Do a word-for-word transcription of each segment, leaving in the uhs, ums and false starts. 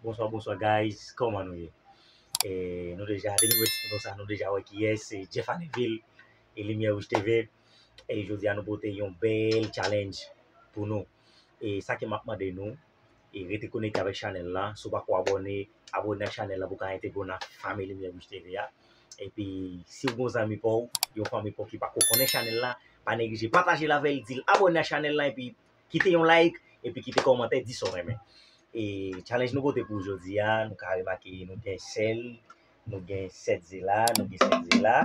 Bonswa, bonswa, guys. Kòman nou ye? E, nou deja, depi mwen di konsa, nou deja wè kiyès, se Jeff Aneville e Limyè Wouj T V. E jodi a, nou pote yon bèl challenge pou nou. E sa ke m ap mande nou, e rete konekte avèk chanèl la. Si w pako abòne, abòne ak chanèl la pou w ka entegre w nan fanmi Limyè Wouj T V a. Epi, si w gen yon zanmi pa w, yon fanmi pa w ki pako konnen chanèl la, pa neglije pataje l avè l, di l abòne ak chanèl la, epi kite yon like, epi kite kòmantè, di sa w renmen. E challenge nou pote pou jodi a, nou ka remake nou gen sèl, nou gen sèt ze la, nou gen sèt ze la,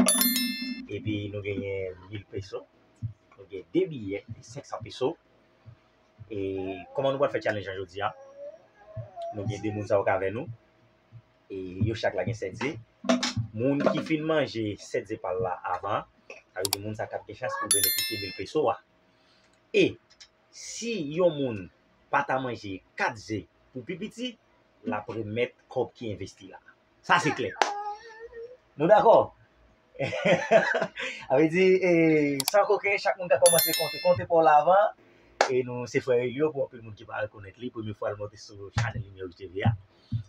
epi nou genyen mil peso, nou gen de biyè de senk san peso. E kòman nou pral fè challenge an jodi a? Nou gen de moun sa yo k avè nou. E yo chak la gen sèt ze. Moun ki fin manje sèt ze pa l la avan, sa vle di moun sa k ap gen chans pou benefisye mil peso a. E si yon moun pa ta manje kat ze pou pi piti, l ap remèt kòb ki envesti la. Sa se klè. Nou dakò? Sa vle di, e, san koken, chak moun ka kòmanse konte. Konte pa w la avan. E nou se frè Elio, pou anpil moun ki pa rekonèt li, premye fwa l monte sou chanèl Limyè Wouj T V a.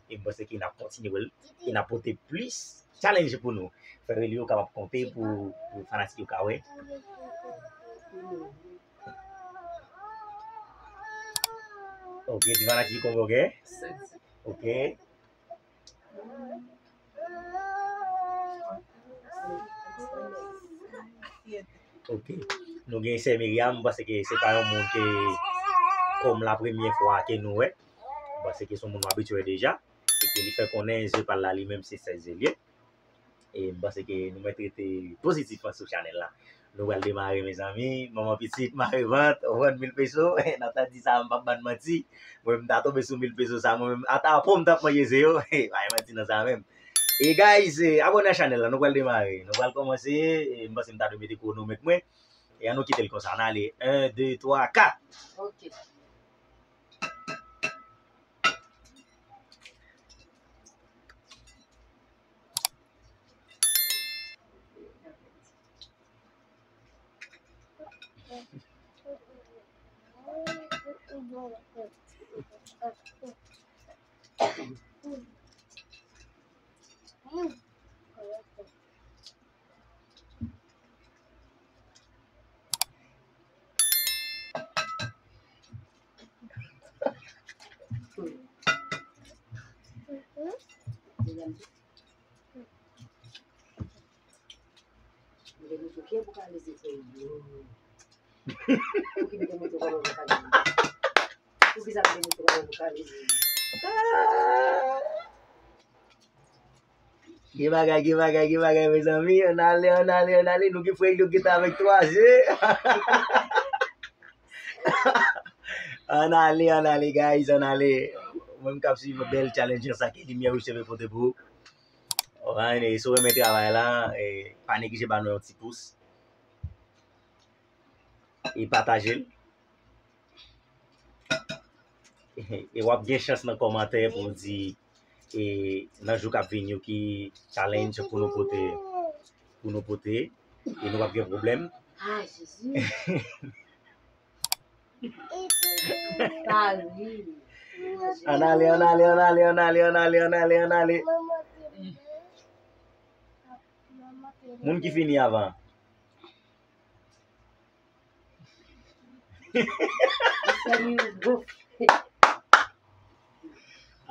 E m panse ke n ap kontinye wè l. E n ap pote plis challenge pou nou. Frè Elio kapab konte pou, pou fanatik yo ka wè. Ok, ti fanatik konbyen w gen? Ok. Ok. Nou gen sè Miriam, m panse ke se pa yon moun ke, kòm la premye fwa ke nou wè. M panse ke se yon moun nou abitye wè deja. E ke li fè konnen ze pa l la li menm se sèt ze l ye. E m panse ke nou mèt rete pozitif sou chanèl la. Nou pral demare, mezanmi. Manman pitit, mare vant, ou konprann, mil peso. N ap ta di sa, m p ap bann manti. Mwen, m ta tonbe sou mil peso sa, mwen menm, ata po m t ap manje ze yo. Bay manti nan sa menm. E guys, e, abòne a chanèl la, nou pral demare. Nou pral kòmanse. E m panse m ta dwe mete kwonomèt mwen. E ann nou kite l konsa. Ann ale. En, de, twa, kat. Ok. Gen bagay, gen bagay, gen bagay, mezanmi. Ann ale, ann ale, ann ale. Nou gen frè yo ki gentan avèk twa je. Ann ale, ann ale, guys, ann ale. Mwen, m k ap swiv bèl challenge sa ke Limyè Wouj T V pote pou ou. Alright, e si w renmen travay la, e pa neglije ba nou yon ti pous. E pataje l. E w ap gen chans nan kòmantè pou w di, e, nan jou k ap vini yo ki challenge pou nou pote, pou nou pote, e nou p ap gen pwoblèm. Ah, Jezi. Ann ale, ann ale, ann ale, ann ale, ann ale, ann ale, ann ale. Moun ki fini avan.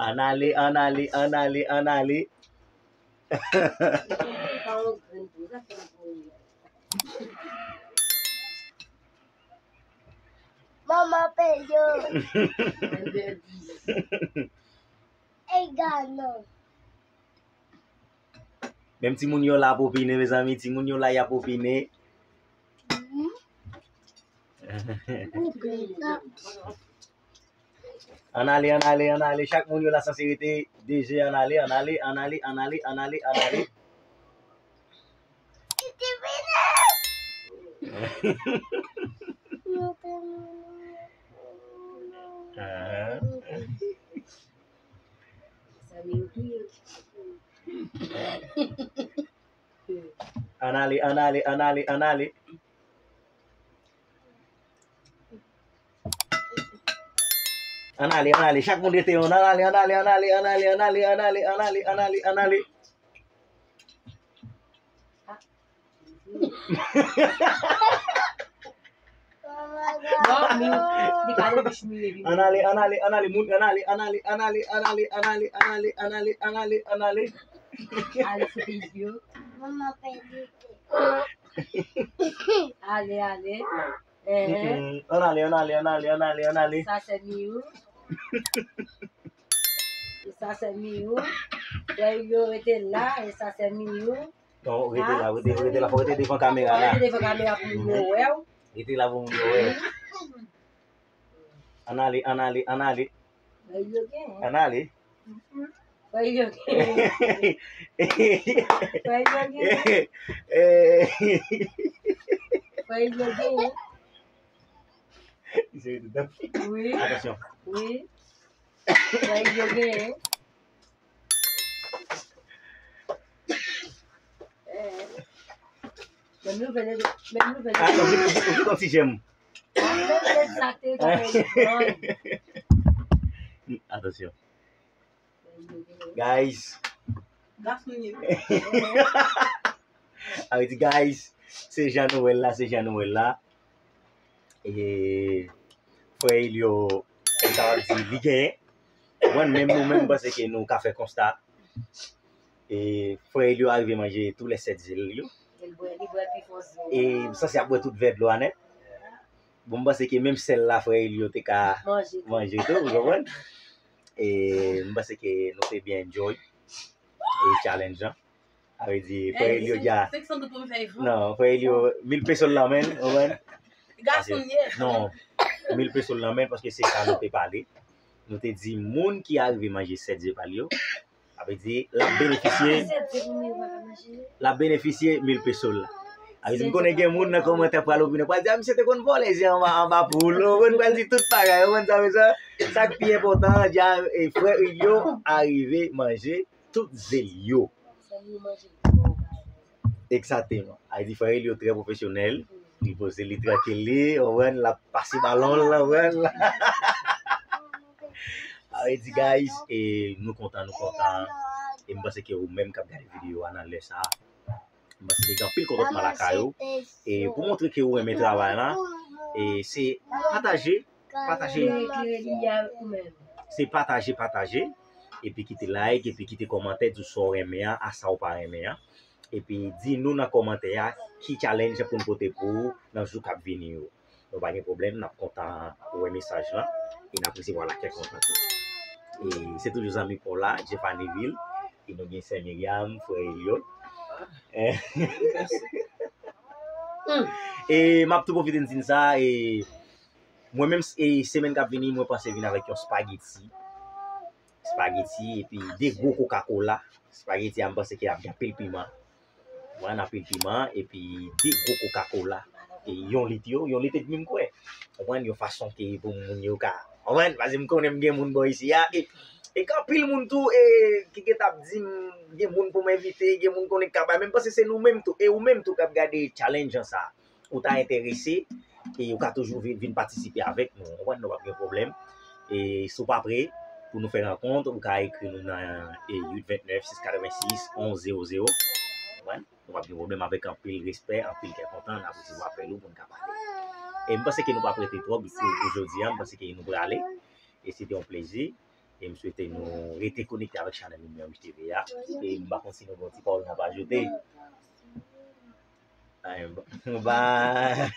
Ann ale, ann ale, ann ale, ann ale. Manman peyo. Ey, ganon. Menm timoun yo la ap opine, mezanmi, timoun yo la y ap opine. Ann ale, ann ale, ann ale. Chak moun yo la sanse rete de je. Ann ale, ann ale, ann ale, ann ale, ann ale, ann ale. Ahan. Ann ale, ann ale, ann ale, ann ale. Ann ale, ann ale. Chak moun rete yon. Ann ale, ann ale, ann ale, ann ale, ann ale, ann ale, ann ale, ann ale, ann ale. Non, mi, li pa de bouch mi, li. Ann ale, ann ale, ann ale, moun, ann ale, ann ale, ann ale, ann ale, ann ale, ann ale, ann ale, ann ale, ann ale. Ale, se peyi yo. Manman pèdi. Ale, ale. Ehe. Mm-mm. Ann ale, ann ale, ann ale, ann ale, ann ale. Sa se Miou. E sa se Miou. Frè yo rete la, e sa se Miou. Non, rete la, rete, rete la, fò rete devan kamera la. Rete devan kamera pou moun yo wè w. Rete la pou moun yo wè w. Ann ale, ann ale, ann ale. Frè yo gen. Ann ale. Frè yo gen. Frè yo gen. Eh. Frè yo gen. Wi. Atansyon. Wi. Frè yo gen. Eh. Menm nouvèl, menm nouvèl. Ah, ou gen, ou gen, ou gen yon ti jèm. Menm nouvèl sa te. Atansyon. Guys. Gason ye. Sa vle di, guys, se jan nou wè l la, se jan nou wè l la. E frè Elio, m kapab di, li genyen. Mwen menm, nou menm, m panse ke nou ka fè konsta. E frè Elio arive manje tou lè sèt zel yo. E l bwè, li bwè pi fò zel. E m santi ap bwè tout vè dlo a nèt. Bon, m panse ke menm sèl la, frè Elio te ka manje tou, ou konprann? E m panse ke nou te byen enjoy e challenge an. Sa vle di, frè Elio dja. Senk san goud pou m fè yon. Non, frè Elio, mil peso l nan men l, ou konprann? Gason ye. Non, mil peso l nan men l, paske se sa nou te pale. Nou te di, moun ki arive manje sèt zel pa l yo, sa vle di, l ap benefisye, l ap benefisye mil peso l la. Sa vle di, m konnen gen moun nan kòmantè pral opine, pral di, "A, misye te konn vòlè zen anba, anba poul." Ou konprann, pral di tout bagay, ou konprann sa, mesye? Sa k pi enpòtan, dja, e, frè Elio arive manje tout zel yo. Egzakteman. Sa vle di frè Elio trè pwofesyonèl. Li poze li trankil li, ou konprann, l ap pase balon l, ou konprann. Sa vle di, guys, e nou kontan, nou kontan. E m panse ke ou menm k ap gade videyo a nan lè sa a, m panse ke gen anpil kontantman lakay ou. E pou montre ke ou renmen travay la, e se pataje, pataje. Se pataje, pataje. Epi kite like, epi kite kòmantè, di w sa w renmen an, a sa w pa renmen an. Epi di nou nan kòmantè a ki challenge pou n pote pou ou nan jou k ap vini yo. Nou pa gen pwoblèm, n ap kontan wè mesaj lan e n ap resevwa l ak kè kontan tou. E se toujou zanmi pa w la, Jeffaneville. E nou gen sè Miriam, frè Elio. E m ap tou pwofite n di n sa, e mwen menm, e semèn k ap vini, mwen panse vin avèk yon spageti. Spageti epi de gwo Coca-Cola. Spageti a, m panse ke ap gen anpil piman. Mwen, anpil piman, epi de gwo Coca-Cola. E yon lit yo, yon lit edmi m kwè. Konprann, yon fason ke pou moun yo ka. Konprann, paske m konnen m gen moun bò isi a. E, e gen anpil moun tou, e, ki gentan ap di m, gen moun pou m envite, gen moun konnen k ka bay. Men m panse se nou menm tou, e ou menm tou k ap gade challenge an sa. Ou ta enterese, e ou ka toujou vin, vin patisipe avèk nou. Ou konprann, nou p ap gen pwoblèm. E si w pa prè pou nou fè rankont, ou ka ekri nou nan, e, uit vennèf, sis katrevensis, onz zewo zewo. Ou konprann? Nou p ap gen pwoblèm, avèk anpil respè, anpil kè kontan, n ap resevwa apèl ou pou n ka pale. E m panse ke nou p ap rete twòp, se pou jodi a, m panse ke nou prale. E se te yon plezi. E m swete nou rete konekte avèk chanèl Limyè Wouj T V a. E m pa konn si nou gen yon ti pawòl n ap ajoute. Ay, bon. Bye.